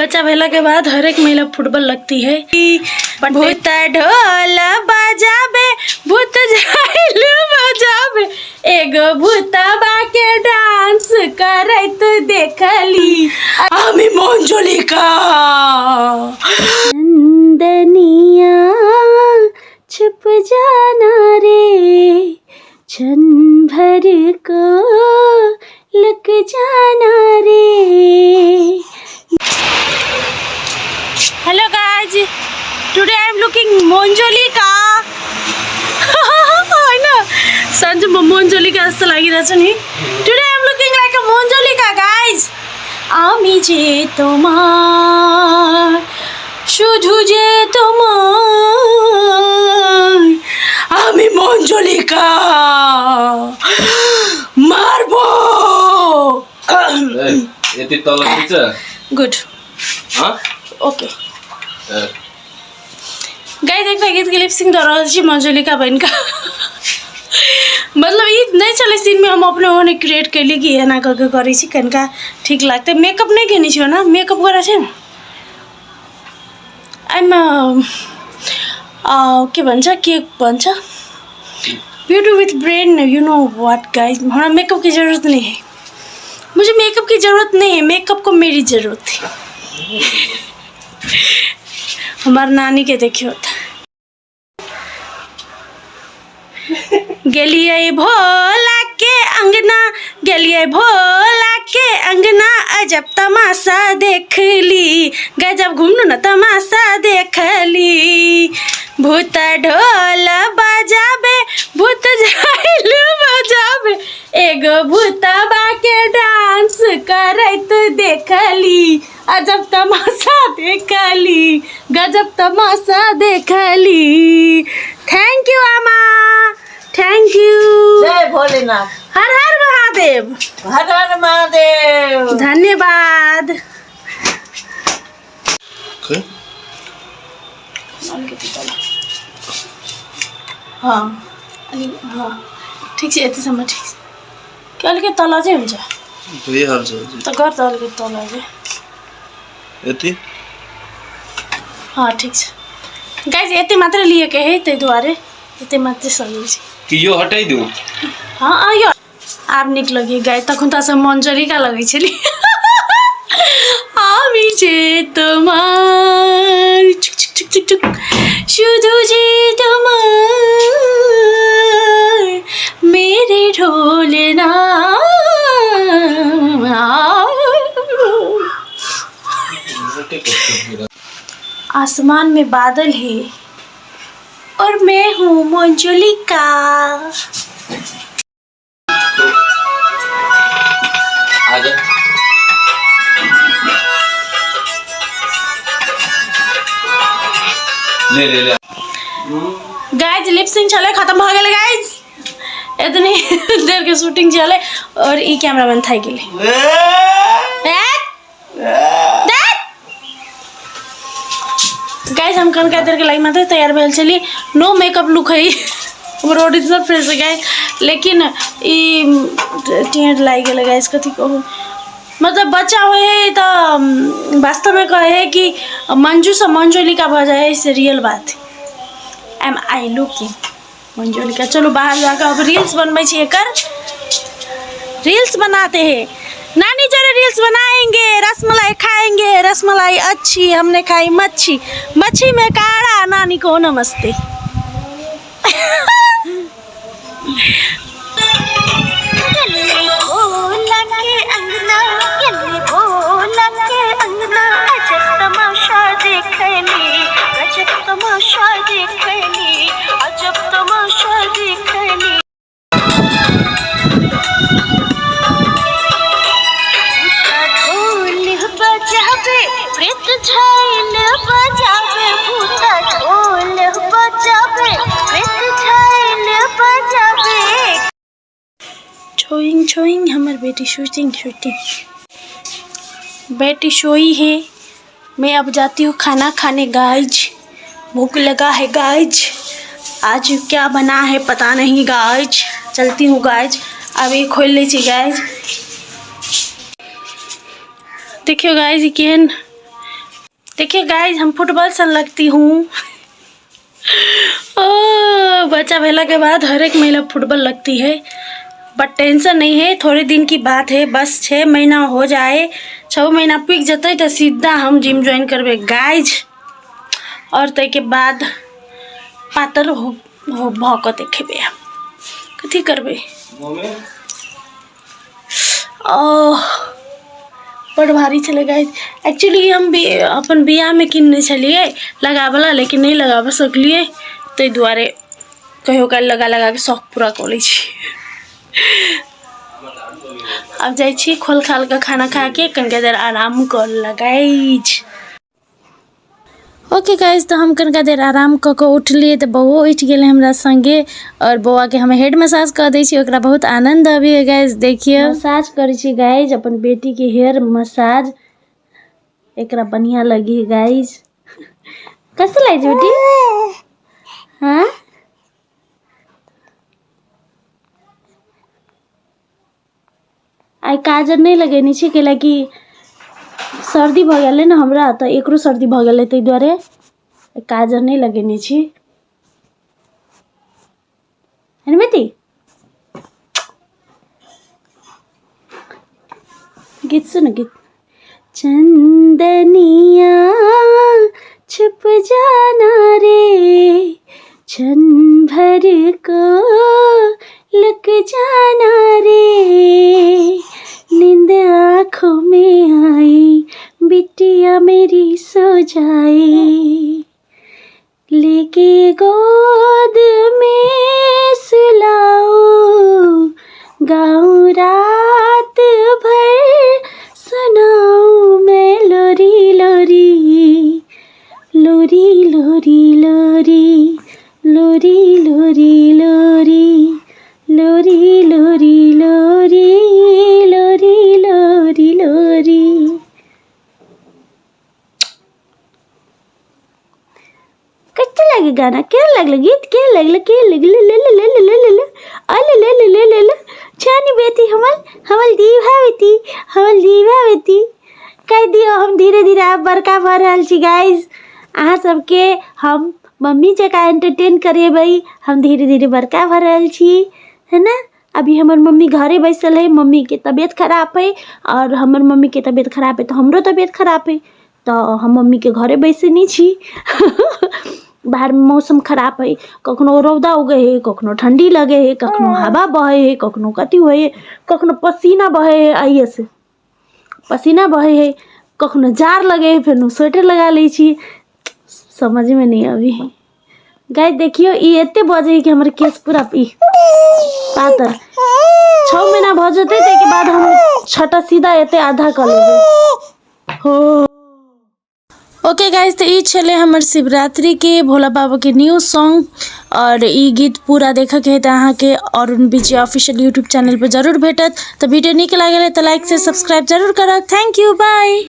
बच्चा भेला के बाद हर एक महिला फुटबॉल लगती है। भूत ढोल बजाबे, भूत झाइल बजाबे, एगो भूतबा के डांस करैत देखली। আমি মঞ্জুলিকা। नंदनिया छुप जाना रे, क्षण भर को लुक जाना रे। Hello guys, today I am looking Manjulika. होइन, सन्जु म मञ्जुलिका जस्तो लागिरहेको छु नि। Today I am looking like a Manjulika guys. আমি যে তোমার, শুধু যে তোমার, আমি মঞ্জুলিকা, मारबो। ए, यति तल ठिक छ? गुड। हँ? ओके। ए, गाइस, एकटा गीतके लिपसिंग दऽ रहल छी मंजुलिका बनि कऽ। मतलब ई नहि छलै सीनमे, हम अपने ओहने क्रिएट केली कि एना कऽ के करै छी, कनिका ठीक लागतै। मेकअप नहि केने छी ओना, मेकअप करै छै ने एहिमे के भन्छ, के भन्छ, beauty with brain, you know what guys. हमरा मेकअप की जरूरत नहीं है, मुझे मेकअप की जरूरत नहीं है, मेकअप को मेरी जरूरत है। हमार नानी के देखियो त गेलियै भोला के अंगना, गेलियै भोला के अंगना, अजब तमाशा देखली, गजब घुमनु न तमाशा देखली। भूत ढोल बजाबे, भूत झाइल बजाबे, एगो भूतबा के डांस करैत देखली, अजब तमाशा देखली, गजब तमाशा देखली। Thank you आमा, thank you. जय भोलेनाथ। हर हर महादेव। हर हर महादेव। धन्यवाद। खै? अलिकति तल, हँ, अलिक, हँ, ठिक छ, यतिसम्म ठिक छ कि अलिकति तल चाहिँ हुन्छ। भइहाल्छ अझै। त गर त अलिकति तल चाहिँ। यति? हँ, ठिक छ गाइज, यति मात्रै लिएको है, त्यही दुआरे यति मात्रै सजिलो छ। कि यो हटाइदिउँ? हँ, अँ, यो आब नीक लगी गाय, तखन तऽ सब मंजलिका लगै छली। আমি যে তোমার চুক চুক চুক চুক চুক, শুধু যে তোমার, মেরে ঢোলনা। आसमान में बादल है और मैं हूँ मंजुलिका। आजा। ले ले ले। गाइज, लिपसिंग छलै, खत्म भऽ गेलै गाइज। एतनी देर के शूटिंग छलै और ई कैमरामैन थाकि गेलै। गाइज, हम कनका देर के लागि मात्रै तैयार भेल छली, नो मेकअप लुक है, हमर ओरिजिनल फेस है गाइज, लेकिन ई टेढ़ लागि गेलै गाइज। कथी कहू, मतलब बच्चा होइ है तऽ वास्तवमे कहै है कि मंजू से मंजुलिका भऽ जाइ है, से रियल बात। Am I looking Manjulika. चलू बाहर जाकर अब रील्स बनबै छी, एकर रील्स बनाते हैं। नानी जरे रील्स बनाएंगे, रसमलाई खाएंगे, रसमलाई अच्छी, हमने खाई मच्छी, मच्छी में काढ़ा, नानी को नमस्ते। तमाशा देखली, अजब तमाशा देखली। ढोल बजावे, प्रेत झाइल बजावे, भूता ढोल बजावे, प्रेत झाइल बजावे। छोइंग छोइंग हमर बेटी शूटिंग शूटिंग, बेटी सोई है। मैं अब जाती हूँ खाना खाने गाइज, भूख लगा है गाइज। आज क्या बना है पता नहीं गाइज, चलती हूँ गाइज। अब ये खोल लै छी गाइज। देखियो गाइज, केहन देखिए गाइज, हम फुटबॉल सन लगती हूँ। ओ बच्चा भेला के बाद हर एक महिला फुटबॉल लगती है, बट टेंशन नहीं है, थोड़े दिन की बात है, बस 6 महीना हो जाए, 6 महीना पिक जतै तऽ सीधा हम जिम ज्वाइन करबै गाइज। और ताहिके बाद पातर हो भऽ कऽ देखेबै हम, कथी करबै। ओह बड़ भारी छलै गाइज। एक्चुअली हम भी अपन बियाहमे किनने छलियै लगाबऽला, लेकिन नहि लगाबऽ सकलियै, ताहि दुआरे कहियो काल लगा लगाके शौक पूरा कऽ लै छी। आब जाइ छी खोल खाल कऽ खाना खा के कनिका देर आराम कऽ लऽ गाइज। ओके गाइज, तऽ हम कनिका देर आराम कऽ कऽ उठलियै तऽ बौओ उठि गेलै हमरा सङ्गे, आओर बौआके हम हेड मसाज कऽ दै छी, ओकरा बहुत आनन्द अबैए गाइज। देखियौ मसाज करै छी गाइज अपन बेटीके हेयर मसाज, एकरा बढ़िआँ लगी है गाइज। कैसे लागै छै बेटी? हाँ आइ काजर नहि लगेने छी, कैलाकि सर्दी भऽ गेलै ने हमरा, तऽ एकरो सर्दी भऽ गेलै, ताहि दुआरे काजर नहि लगेने छी। है बेटी? गीत सुन, गीत। चंदनिया छुप जाना रे, क्षण भर को लुक जाना रे, नींद आँखों में आई बिटिया मेरी सो जाए, लेके गोद में सुलाओ, गाऊं रात भर सुनाऊं मैं लोरी लोरी, लोरी लोरी लोरी, लोरी लोरी लोरी, लोरी लोरी लोरी, लोरी लोरी लोरी। कैसे लगे गाना? क्या लगल गीत? क्या लगल? क्या लगल? ले ले ले ले ले ले अले ले ले ले ले ले। छानी बेटी हमल, हमल दीवा बेटी, हमल दीवा बेटी। कह दियो हम धीरे धीरे आब बड़का भऽ रहल छी गाइज। अहाँ सबके हम मम्मी जकाँ एंटरटेन करेबै। हम धीरे धीरे बड़का भऽ रहल छी, है ना? अभी हमर मम्मी घरे बैसल है, मम्मीके तबियत खराब है, और हमर मम्मीके तबियत खराब है तऽ हमरो तबियत खराब है, तऽ हम मम्मीके घरे बैसने छी। बाहरमे मौसम खराब है, कखनो रौदा उगै है, कखनो ठण्डी लगै है, कखनो हवा बहै है, कखनो कथी होइ है, कखनो पसीना बहै है, आइएसँ पसीना बहै है, कखनो जाड़ लगै है, फेर स्वेटर लगा लै छी। समझमे नहि अबै है गाय। देखियौ ई एते बजै है कि हमर केश पूरा ई पातर। 6 महीना भऽ जेतै ताहिके बाद हम छटा सीधा एते आधा कऽ लेबै। हो ओके गाइज, तऽ ई छलै हमर शिवरात्रिके भोला बाबाके न्यू सॉन्ग, और ई गीत पूरा देखऽके है तऽ अहाँके अरुण विजय ऑफिशियल यूट्यूब चैनल पर जरूर भेटत। तऽ वीडियो नीक लागल है तऽ लाइक से सब्सक्राइब जरूर करब। Thank you, bye.